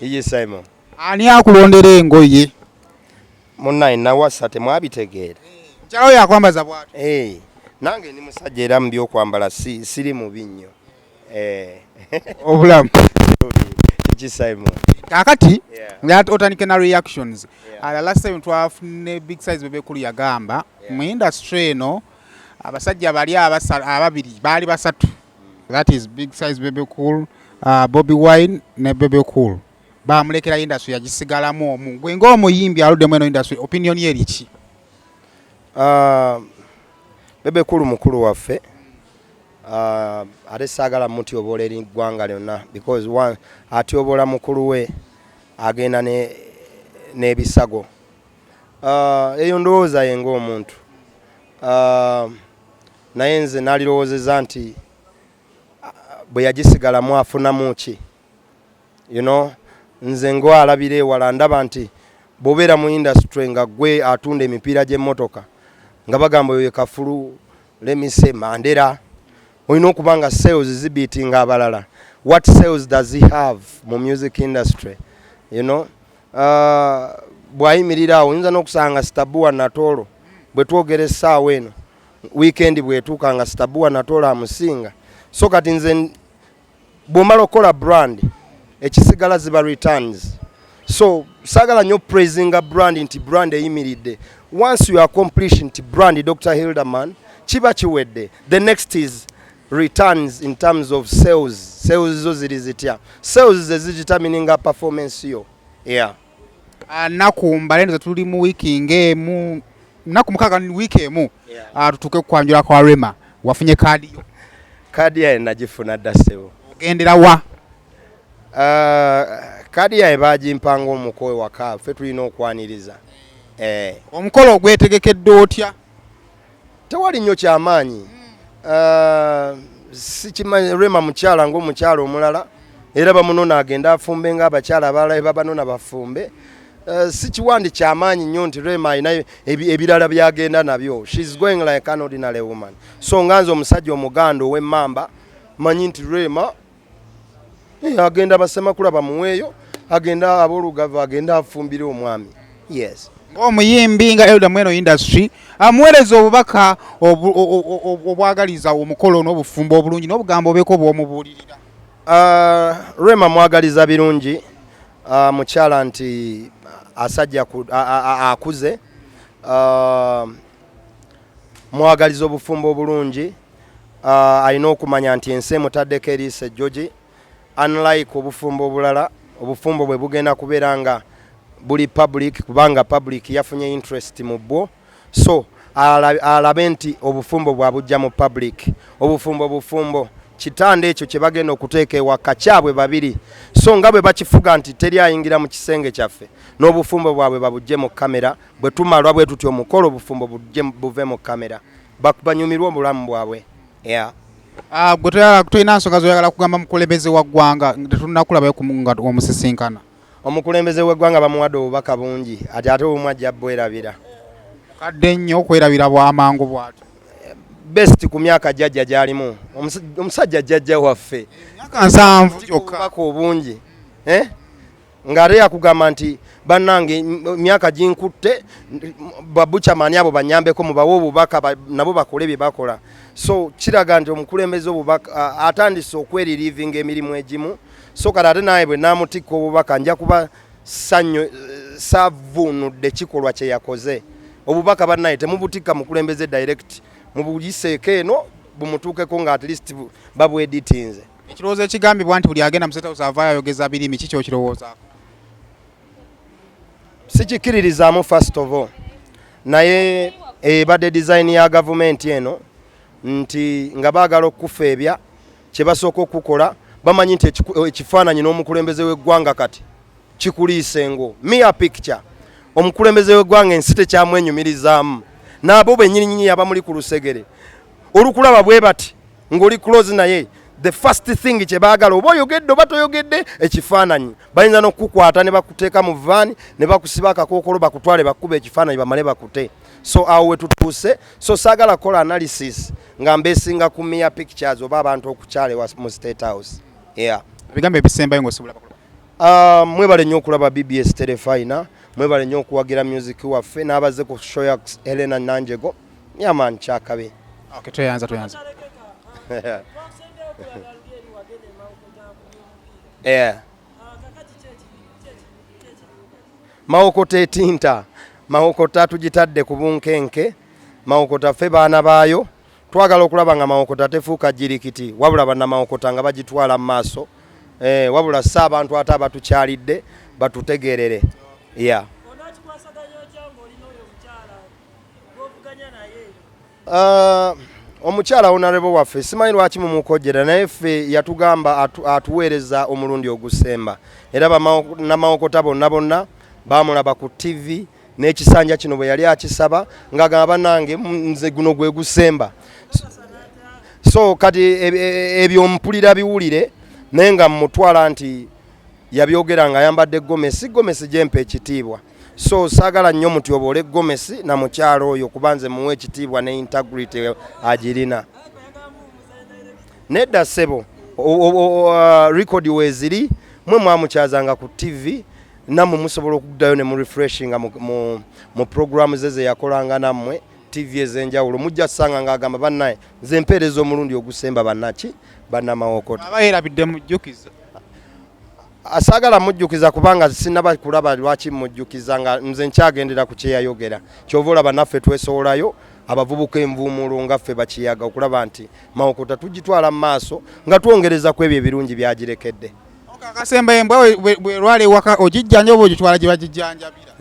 Iye Simon. Ani akulondera engoye? Munnaye nawasa, temwabitegeera? Mukyala oyo akwambaza bw'atyo? Eh, nange ndi musajja era mu byokwambala siri mubi nnyo. Eh. Obulamu. Ki Simon? Kaakati otandike na reactions. Last time twafune Big Size Bebe Cool, yagamba mu industry eno abasajja bali ababiri baali basatu, that is Big Size Bebe Cool, Bobi Wine ne Bebe Cool. Bamulekera industry, yagisigalamu omu. Gwe ng'omuyimbi aluddemu eno industry, opinion ye eriki? Bebe Cool mukulu waffe, ate saagala mutyoboola eri ggwanga lyonna because one, atyoboola mukulu we agenda n'ebisago. Eyo ndowooza ye ng'omuntu, naye nze nalirowoozeza nti bwe yagisigalamu afunamu ki? Nze ng'alabira ewala ndaba nti bw'obeera mu industry nga gwe atunda emipiira gy'emmotoka nga bagamba oyo ye kafulu lemise Mandera, olina okuba nga sales zibeatinga abalala. What sales does he have mu music industry? Bw'ayimirira awo oyinza n'okusanga Stabua Natoolo bwe twogera essaawa eno, weekend bwetuuka nga Stabua Natoolo amusinga. So kati nze bw'omala okukola brand, ekisigala ziba returns. So saagala nnyo praisinga brand nti brand eyimiridde. Once you accomplish nti brand Dr Hilderman, kiba kiwedde. The next is returns in terms of sales. Sales zo ziri zitya? Sales ze zidetermininga performance yo, yeah. Naku mbale ndoza tuli mu wiiki ng'emu, naku 6, wiiki emu. Tutuuke kukwanjula kwa Rema. Wafunye kaadi yo? Kaadi yaye nagifuna dda, ssebo. Ogendera wa? Kaadi yaye bagimpanga omuko ewaka, ffe tulina okwaniriza, eh. Omukolo ogwetegekedde otya? Tewali nnyo kyamaanyi. Sikimanyi, Rema mukyala ng'omukyala omulala, era bamunona agenda afumbe ng'abakyala abalala babanona bafumbe. Si kiwandi kyamaanyi nnyo nti Rema alina ebirala byagenda nabyo. She's going like an ordinary woman. So nga nze omusajja omuganda ow'emmamba manyi nti Rema agenda basemakula bamuweeyo, agenda aboolugave, agenda afumbire omwami, yes. Ng'omuyimbi, nga elder mweno industry, amuweereza obubaka obwagaliza omukolo n'obufumbo obulungi n'obugambo obeeko bw'omubuulirira. Rema mwagaliza birungi, mukyala nti asajja akuze. Mwagaliza obufumbo obulungi. Alina okumanya nti ensi emutaddeko eriiso ejjogi. Unlike obufumbo obulala, obufumbo bwe bugenda kubeera nga buli public kubanga public yafunye interest mu bwo. So alabe nti obufumbo bwabujja mu public. Obufumbo bufumbo, kitanda ekyo kye bagenda okuteeka ewaka kyabwe babiri. So nga bwe bakifuga nti teri ayingira mu kisenge kyaffe, n'obufumbo bwabwe babujje mu kamera. Bwe tumalwa bwe tutyo omukolo, obufumbo bujje buve mu kamera, banyumirwe obulamu bwabwe, yeah. Ah, gwe tolina nsonga zoyagala kugamba mukulembeze wa ggwanga? Tetunnakulabayo nga omusisinkana. Omukulembeze w'eggwanga bamuwadde obubaka bungi, ati ate obumu ajja bwerabira. Kadde nnyo okwerabira bwamangu bw'atyo. Best ku myaka jjajja gy'alimu. Omusajja jjajja waffe. Myaka 70 gyokka. Obubaka obungi, eh? Ng'ate yakugamba nti bannange, myaka ginkutte, babukyamani abo banyambeko, mubawe obubaka nabo bakole bye bakola. So kiraga nti omukulembeze obubaka atandise okweririvinga emirimu egimu. So kati ate naye bwe namutikka obubaka, nja kuba sannyo saavuunudde kikolwa kye yakoze. Obubaka bannaye temubutikka mukulembeze direct, mubuyiseeko eno bumutuukeko nga at least babweditinze. Ekirowoozo ekigambibwa nti buli agenda mu State House avaayo ayogeza birimi, ki kyokirowoozaako? Sikikkiririzaamu first of all, naye ebadde design ya gavumenti eno nti nga baagala okufeebya, kye basooka okukola bamanyi nti ekifaananyi n'omukulembeze w'eggwanga kati kikuliisa engo mere picture. Omukulembeze w'eggwanga ensi tekyamwenyumirizaamu, n'abo bennyininyini abamuli ku lusegere olukulaba bwe bati ng'oli close naye, the first thing kye baagala, oba oyogedde oba toyogedde, ekifaananyi. Bayinza n'okukukwata ne bakuteeka mu van ne bakusiba akakookolo, bakutwale bakuba ekifaananyi, bamale bakute. So awo we tutuuse. So saagala kukola analysis nga mbesinga ku mere pictures oba abantu okukyala ewa mu State House, yeah. Ebigambo ebisembayo ng'osobola bakulu. Mwebale nnyo okulaba BBS Terefayina, mwebale nnyo okuwagira music waffe n'abazze ku show ya Helena Nanjego. Yaman kyakabe. Okay, tweyanza, tweyanza. Yeah. Mawokota etinta, Mawokota tugitadde ku bunkenke. Mawokota ffe baana baayo, twagala okulaba nga Mawokota tefuuka jirikiti, wabula bannamawokota nga bagitwala mu maaso. Wabula si abantu ate abatukyalidde batutegerere. Yeah. Omukyala honorable waffe simanyi lwaki mumukojjera, naye ffe yatugamba atuweereza omulundi ogusemba, era bannamawokota bonna bonna bamulaba ku TV n'ekisanja kino bwe yali akisaba ng'agamba, "Bannange, nze guno gwe gusemba." So kati ebyo mpulira biwulire, naye nga mutwala nti yabyogera ng'ayambadde gomesi, gomesi gyempa ekitiibwa. So saagala nnyo mutyoboole gomesi na mukyalo oyo, kuba nze muwa ekitiibwa ne integrity agirina. Nedda ssebo, record weeziri, mwe mwamukyazanga ku TV, nammwe musobola okuddayo ne mu refreshinga mu programu ze ze yakolanga nammwe TV ez'enjawulo, mujja ssanga ng'agamba, "Bannaye, nze mpeereza omulundi ogusemba bannaki bannamawokota." Aba yerabidde mujjukiza. Saagala mujjukiza kubanga sinaba kulaba lwaki mujjukiza, nga nze nkyagendera ku kyeyayogera. Kyova olaba naffe twesowolayo abavubuka envuumulo nga ffe bakiyaga okulaba nti Mawokota tugitwala mu maaso nga twongereza ku ebyo ebirungi byagirekedde. Akasemba, embwa bwe lwala ewaka ogijjanja oba ogitwala gye bagijjanjabira?